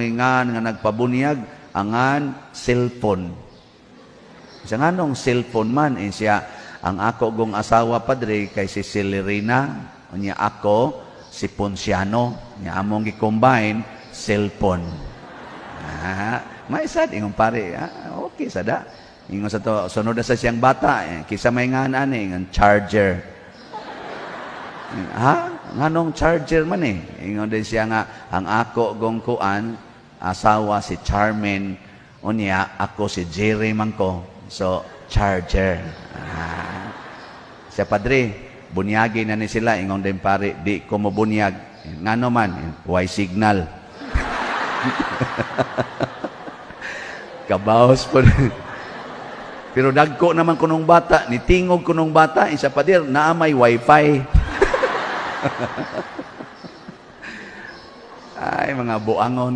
Ngan nga nagpabunyag, angan cellphone. Sa nganong cellphone man eh, siya, ang ako gong asawa, padre, kay si Celerina, unya ako si Ponciano, nya among gi-combine cellphone. Ah, may sad ingon pare, ah, okay sada. Ingon sa to, sunod na sa siyang bata, eh, kisa may ngan ani ngan charger. Ha? Nganong charger man eh? Ingon din siya nga, ang ako gong kuan, asawa si Charmin, unya ako si Jerry man ko. So, charger. Ah. Siya, padre, bunyagi na ni sila. Ingon din pare, di ko mo bunyag. Ngano man? Way signal. Kabaos po. Pero dagko naman kunong bata, nitingog kunong bata, isa pader, naa may wifi. Ay, mga buangon.